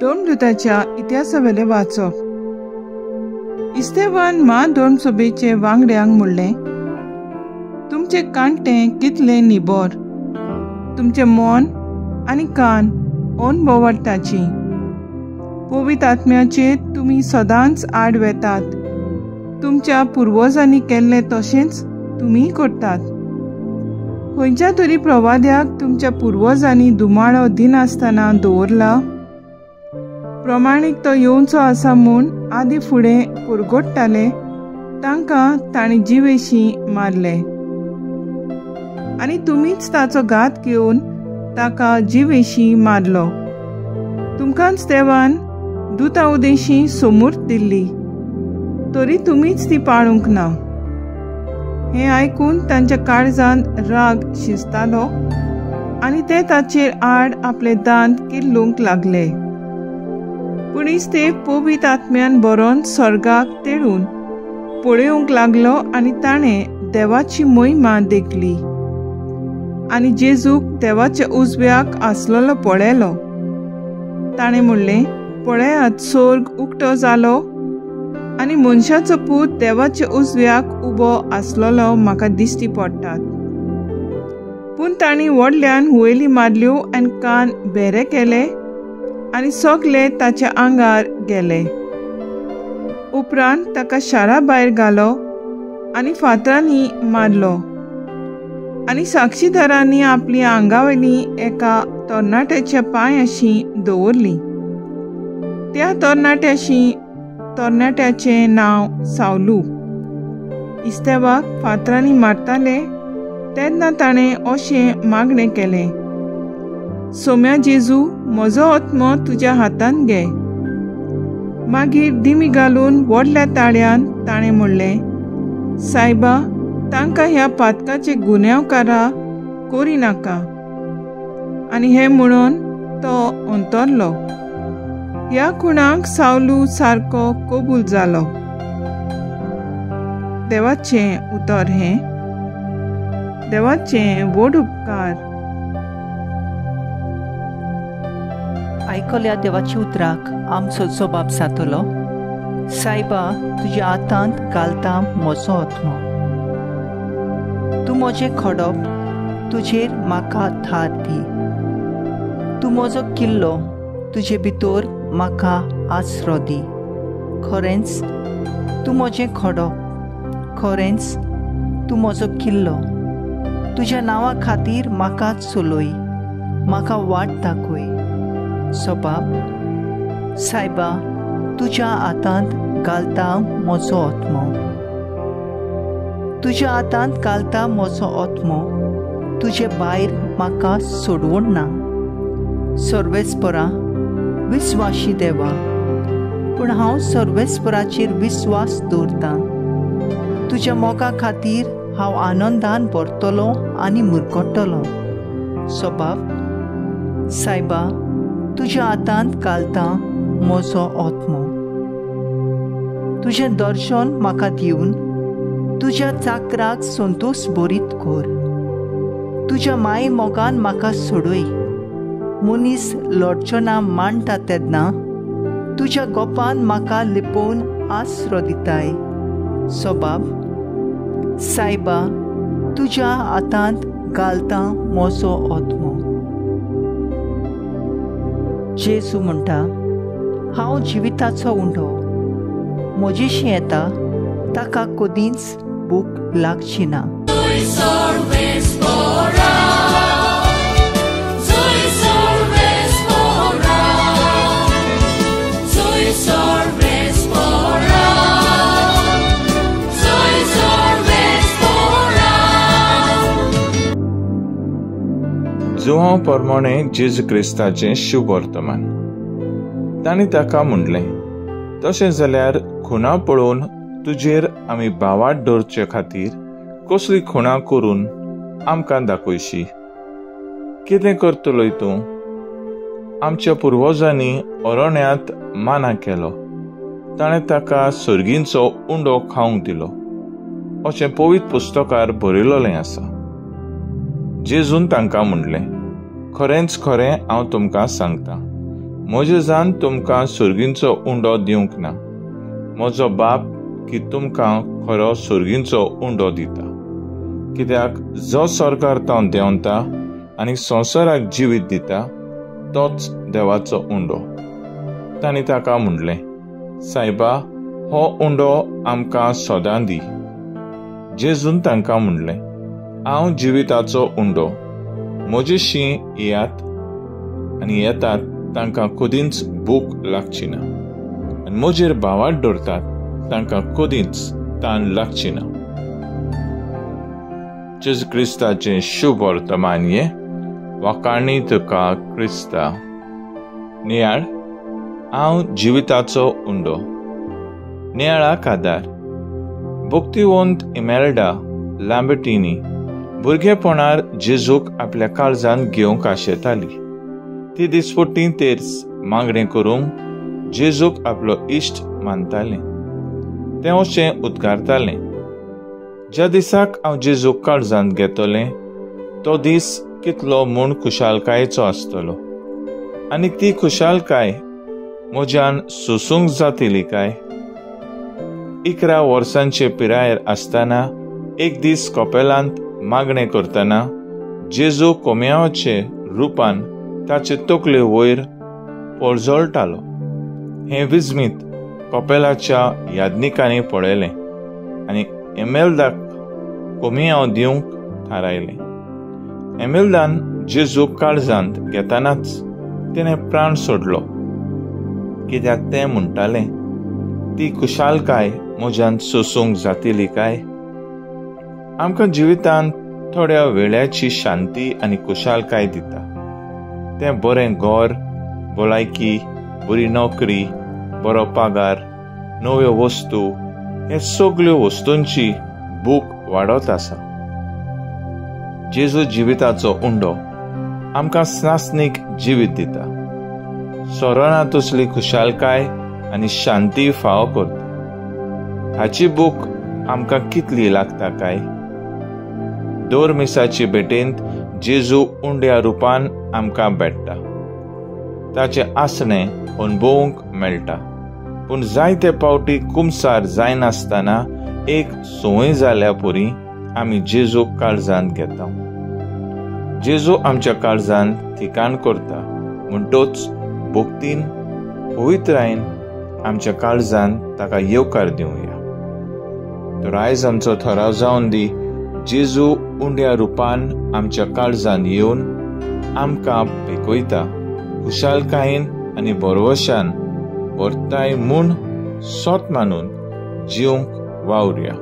धर्मदूताच्या इतिहासावेलें वाचप. इस्तेवान मा धर्मसभेचे वांगड्यांक म्हणलें, तुमचें कांटें कितलें निबोर, तुमचें मन आनी कान अनभोवटाची. पवित्र आत्म्याचेर तुमी सदांच आड वेतात. तुमच्या पुर्वजांनी केल्लें तशेंच तुमीय करतात. खंयच्या तरी प्रवाद्याक तुमच्या पुर्वजांनी दुमाळो दिनासतना दवरला? प्रमाणीक तो येवचो आसा म्हूण आदी फुडें पुरगोट्टाले तांकां तांणी जिवेशी मारले आनी तुमीच ताचो घात घेवन ताका जिवेशी मारलो. तुमकांच देवान दुता उदेशी सोमूर्त दिल्ली, तरी तुमीच ती पाळूंक ना. हें आयकून तांच्या काळजांत राग शिजतालो आनी ते ताचेर आड आपले दांत किल्लूंक लागले. पूण इस्तेव पवित्र आत्म्यान बरोवन स्वर्गाक तेळून पळोवंक लागलो आनी ताणें देवाची महिमा देखली आनी जेजूक देवाच्या उजव्याक आसलेलो पळयलो. ताणें म्हणलें, पळयात, स्वर्ग उक्तो जालो आनी मनशाचो पूत देवाच्या उजव्याक उबो आसलेलो म्हाका दिश्टी पडटात. पूण तांणी व्हडल्यान हुयेली मारल्यो आनी कान भेरे केले आनी सगले ताच्या आंगार गेले. उपरांत ताका शारा भायर घालो आनी फातरांनी मारलो आनी साक्षीदारांनी आपली आंगावयली एका तरणाट्याच्या पांयाशी दवरली. त्या तरणाट्याचें नांव सावलू. इस्तेवाक फातरांनी मारताले तेन्ना ताणें अशें मागणें केलें, सोम्या जेजू, म्हजो आत्मो तुज्या हातांत घे. मागीर दिमी घालून व्हडल्या ताळ्यान ताणें म्हणलें, सायबा, तांकां ह्या पातकाचे गुन्यांवकारा करिनाका. आनी हें म्हणून तो अंतरलो. ह्या खुणाक सावलू सारको कबूल जालो. देवाचें उतर हें. देवाचें व्हड उपकार. आयकल्या देवाच्या उतराक आमचो जबाब जातलो. सायबा, तुज्या हातांत घालता म्हजो आत्मो. तूं म्हजें खडप, तुजेर म्हाका थार दी. तूं म्हजो किल्लो, तुजे भितर म्हाका आसरो दी. खरेंच तूं म्हजें खडप, खरेंच तूं म्हजो किल्लो. तुज्या नांवा खातीर म्हाका चलय, म्हाका वाट दाखय. सबाब, सायबा, तुज्या हातांत घालता म्हजो आत्मो. तुज्या हातांत घालता म्हजो आत्मो. तुजे भायर म्हाका सोडवण ना. सर्वेस्परा, विस्वाशी देवा, पूण हांव सर्वेस्पराचेर विस्वास दवरतां. तुज्या मोगा खातीर हांव आनंदान भरतलो आनी मुरगट्टलो. सबाब, सायबा, तुज्या हातांत घालता म्हजो आत्मो. तुजें दर्शन म्हाका दिवन तुज्या चाकराक संतोश बरीत कर. तुज्या माय मोगान म्हाका सोडय. मनीस लडचो ना मांडटा तेन्ना तुज्या गोपान म्हाका लिपोवन आसरो दिताय. सबाब, सायबा, तुज्या हातांत घालता म्हजो आत्मो. जेजू म्हणटा, हांव जिविताचो उंडो. म्हजेशी येता ताका कदींच भूक लागची ना. जुआंव परमाणे जेजू क्रिस्ताचें शुभ वर्तमान. तांणी ताका म्हणलें, तशें जाल्यार खुणा पळोवन तुजेर आमी भावाट दवरचे खातीर कसली खुणा करून आमकां दाखयशी? कितें करतलोय तूं? आमच्या पुर्वजांनी अरण्यांत माना केलो, ताणें ताका सर्गींचो उंडो खावंक दिलो, अशें पवित्र पुस्तकार बरयलेलें आसा. जेजून तांकां म्हणलें, खरेंच खरें हांव तुमकां सांगता, म्हजेजान तुमकां सुर्गींचो उंडो दिवंक ना, म्हजो बाप की तुमकां खरो सुर्गींचो उंडो दिता. कित्याक जो सरकार तावन देंवता आनी संवसाराक जिवीत दिता तोच देवाचो उंडो. तांणी ताका म्हणलें, सायबा, हो उंडो आमकां सदां दी. जेजून तांकां म्हणलें, हांव जिविताचो उंडो, म्हजेशी येयात आनी येतात तांकां कदींच भूक लागची ना, आनी म्हजेर भावार्थ दवरतात तांकां कदींच तान लागची ना. जेजू क्रिस्ताचें शुभ वर्तमान हें. वाखाणी तुका क्रिस्ता. नियाळ, हांव जिविताचो उंडो. नियाळाक आदार. भक्तिवंत इमेल्डा लांबेटिनी भुरगेपणार जेजूक आपल्या काळजान घेवंक आशेताली. ती दिसपट्टी तेर्स मागणें करूंक जेजूक आपलो इश्ट मानतालें. तें अशें उद्गारतालें, ज्या दिसाक हांव जेजूक काळजांत घेतलें तो दीस कितलो म्हूण खुशालकायेचो आसतलो, आनी ती खुशालकाय म्हज्यान सोसूंक जातली काय? 11 वर्सांचे पिरायेर आसतना एक दीस कपेलांत मागणें करतना जेजू कोम्यावाचे रुपान ताचे तकले वयर परजळटालो. हें विस्मीत कपेलाच्या याज्ञिकांनी पळयलें आनी एमेल्दाक कोमियांव दिवंक थारायलें. एमेल्दान जेजूक काळजांत घेतनाच तिणें प्राण सोडलो, कित्याक तें म्हणटालें, ती खुशालकाय म्हज्यान सोसूंक जातली काय? आमकां जिवितांत थोड्या वेळाची शांती आनी खुशालकाय दिता. तें बरें घर, भलायकी, बरी नोकरी, बरो पगार, नव्यो वस्तू, हे सगल्यो वस्तूंची भूक वाडत आसा. जेजू जिविताचो उंडो आमकां स्नासनीक जिवीत दिता. सोरना तसली खुशालकाय आनी शांती फावो करता. हाची भूक आमकां कितली लागता काय? दर मिसाची भेटेंत जेजू उंड्या रुपान आमकां भेट्टा, ताचें आसणें अणभवूंक मेळटा. पूण जायते पावटी कुमसार जायनासतना एक संवय जाल्या पुरी आमी जेजूक काळजांत घेता. जेजू आमच्या काळजांत ठिकाण करता, म्हणटोच भक्तीन पवित्रायेन आमच्या काळजांत ताका येवकार दिवया. तर आयज आमचो थाराव जावन दी, जेजू उंड्या रुपान आमच्या काळजांत येवन आमकां पेकयता, खुशालकायेन आनी भरवशान व्हरताय म्हूण सोत मानून जिवंक वावरुया.